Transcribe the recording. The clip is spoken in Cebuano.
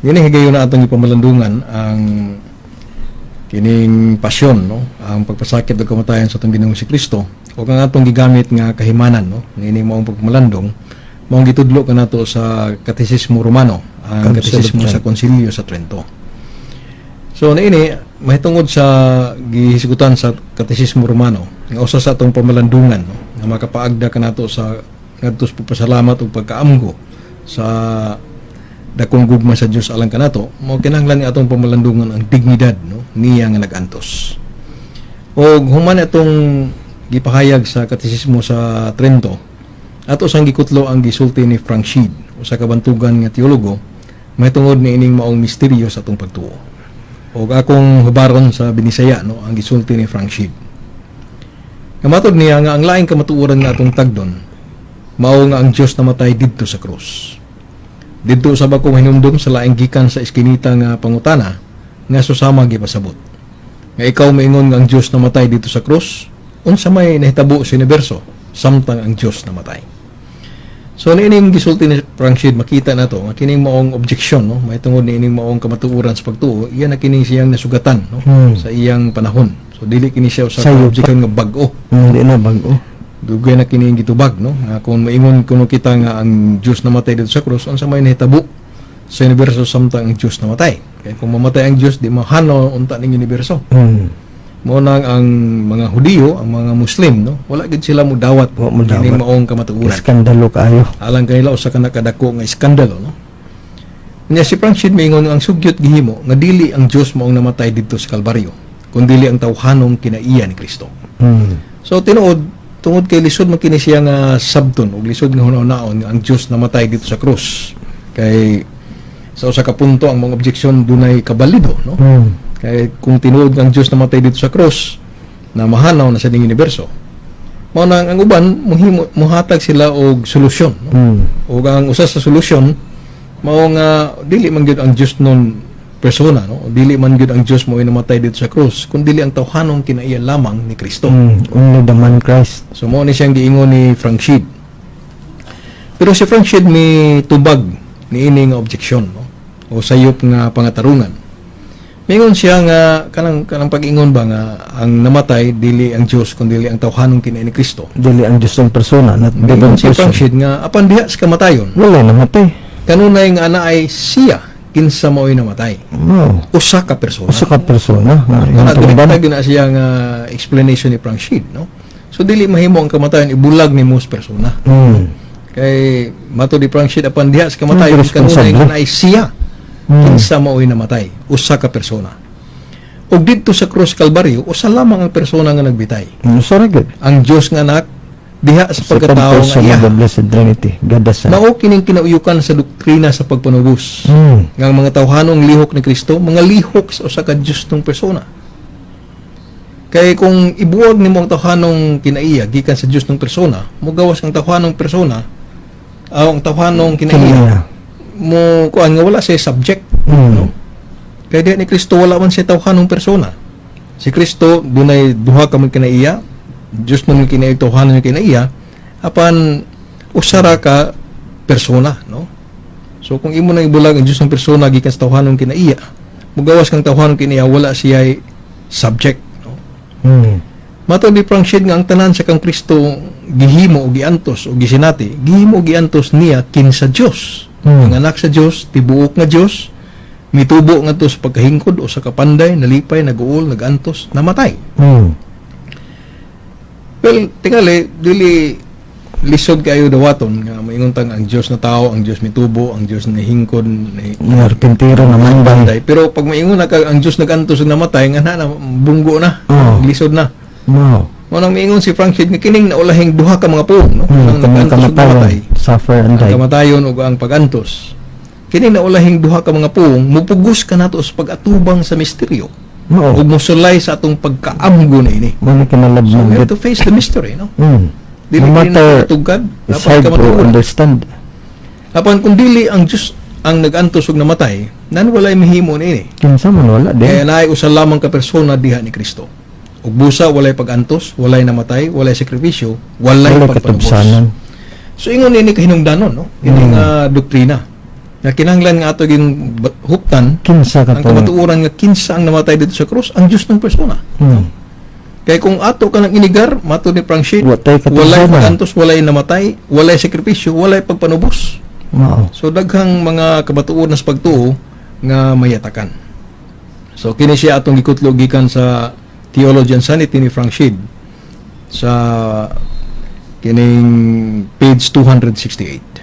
Niining higayon na atong ipamalandungan ang kining pasyon, no, ang pagpasakit ug kamatayan sa atong Ginoong si Kristo ug ang atong gigamit nga kahimanan, no, niini maong pagmalandong maong gitudlo kanato sa Katesismo Romano, ang Council of Katesismo sa Trent. Konsilyo sa Trento. So niini mahitungod sa gihisgutan sa Katesismo Romano nga usa sa atong pamalandungan, no, nga makapaagda kanato sa ngadto sa pagpasalamat ug pagkaamgo sa dakong gugma sa Dios alang kanato, mao kinahanglan ni atong pamalandungan ang dignidad, no, niya nga nag-antos. Og human atong gipahayag sa Katesismo sa Trento, ato sang gikutlo ang gisulti ni Frank Sheed, usa ka bantugan nga teologo, mahitungod niining maong misteryo sa atong pagtuo. Og akong hubaron sa Binisaya, no, ang gisulti ni Frank Sheed. Nga matod niya nga ang laing kamatuoran nga atong tagdon mao nga ang Dios namatay didto sa krus. Didto sa akong hinumdum sa laing gikan sa eskinita nga pangutana nga susama gipasabot. Nga ikaw maingon nga ang Dios namatay didto sa krus, unsa may nahitabo sa universo samtang ang Dios namatay? So niining gisulti ni Frank Sheed, makita na to nga kining maong objection, no, mahitungod niining maong kamatuoran sa pagtuo, iya na kining siyang nasugatan, no, sa iyang panahon. So dili kini siya usa ka Sayo pa. objection nga bag-o. Hindi na bago. Dugay na kini gitubag, no, nga kung maingon kuno kita nga ang Dios namatay didto sa krus, unsa may nahitabo sa universo samtang ang Dios namatay? Kay kung mamatay ang Dios, di mahanaw unta ning universo. Mao nang ang mga Hudiyo, ang mga Muslim, no, wala gid sila mudawat Wa modawat. kining maong kamatuoran. Iskandalo kaayo. Alang kanila usa ka nakadako nga iskandalo, no. Nya si Frank Sheed miingon nga ang sugyot gihimo nga dili ang Dios maong namatay didto sa Kalbaryo, kundi ang tawhanong kinaiya ni Kristo. So tinuod, tungod kay lisod man kini siya nga sabton ug lisod nga hunahunaon nga ang Dios namatay didto sa krus. Kay sa usa ka punto ang mga objeksyon dunay kabalido, no? Kay kung tinuod nga ang Dios namatay didto sa krus, na mahanaw na sa ning universo. Mao nang ang uban muhimo muhatag sila og solusyon, no? Ug ang usa sa solusyon mao nga dili man gyud ang Dios nun persona, no? Dili man gyud ang Dios mo namatay didto sa krus, kun dili ang tawhanong kinaiya lamang ni Kristo. Only the man Christ. So mao ni siyang giingon ni Frank Sheed. Pero si Frank Sheed mi tubag niini nga objeksyon, no, o sayop nga pangatarungan. Mingon siya nga kanang kanang pag-ingon ba nga ang namatay dili ang Dios kundi ang tawhanong kinaiya ni Kristo. Dili ang Diyos ang persona, not Mingon divine si Frank person. Sheed nga apan diha sa kamatayon Wala namatay. kanunay nga anaay siya kinsa mao'y namatay. No. Usa ka persona. Usa ka persona nga Kana imong tungdan. direkta gyud na siya nga explanation ni Frank Sheed, no? So dili mahimo ang kamatayon ibulag nimo sa persona. Kay matod ni Frank Sheed, apan diha sa kamatayon kanunay responsable. nga naay siya kinsa mao'y namatay, usa ka persona. Ug didto sa krus Kalbaryo, usa lamang ang persona nga nagbitay. Usa ra gyud. Ang Dios nga anak diha sa Second pagkatao nga person iya. of the Blessed Trinity, God the Son. Mao kining kinauyukan sa doktrina sa pagpanubos. Nga ang mga tawhanong lihok ni Kristo, mga lihok sa usa ka Diyos ng persona. Kay kung ibuwag nimo ang tawhanong kinaiya gikan sa Diyos ng persona, mogawas ang tawhanong persona, ang tawhanong kinaiya, Kinaiya. mo kuan nga wala siya subject. No? Kay diha ni Kristo wala man siya tawhanong persona. Si Kristo dunay duha ka man kinaiya, Diyos man kinaiya, tawhanon kinaiya, apan usa ra ka persona, no? So kung imo nang ibulag ang Diyos ng persona gikan sa tawhanong kinaiya, mugawas kang tawhanong kinaiya, wala siya subject, no? Matod ni Frank Sheed nga ang tanan sa kang Kristo gihimo o giantos o gisinati, gihimo o giantos niya kinsa Dios. Ang anak sa Dios, tibuok nga Dios, mitubo ngadto sa pagkahingkod o sa kapanday, nalipay, naguol, nagantos, namatay. Well, tingali, dili lisod kayo dawaton nga maingon tang ang Dios na tao, ang Dios mitubo, ang Dios nahingkod, ni Nga arpintiro na manday. panday. Pero pag maingon na ka ang Dios nagantos ug namatay, nga na, na bunggo na, lisod na. No. Mao nang miingon si Frank Sheed nga kining naulahing duha ka mga puong, no? Ang Kanang nagantos ug kamatayon. namatay. Suffer and Ang die. kamatayon ug ang pagantos. Kini naulahing duha ka mga puong mupugos kanato sa pag-atubang sa misteryo No. ug mosulay sa atong pagkaamgo na ini. Mo ni So kinalabnan. we have to face the mystery, no? Dili No kini matter natugad, it's dapat hard to kamatuoran. understand. Apan kung dili ang Diyos ang nagantos ug namatay, nan walay mahimo niini. Kinsa man, wala din. Kaya naay usa lamang ka persona diha ni Kristo. Ug busa walay pagantos, walay namatay, walay sakripisyo, walay Walay pagpanubos. katubsanan. So ingon ini kahinungdanon, no? Ini nga doktrina. Nga kinahanglan nga ato ging huptan Kinsa ka ang to? Kamatuoran nga kinsa ang namatay dito sa krus, ang Dios ng persona. Kay kung ato ka nang inigar, mato ni Frank Shade, Wa tay walay katusanan. Pagantos, walay namatay, walay sakripisyo, walay pagpanubos. Mao. So daghang mga kabatuon sa pagtuo nga mayatakan. So kini siya atong gikutlo gikan sa Theology and Sanity ni Frank Shade sa kining page 268.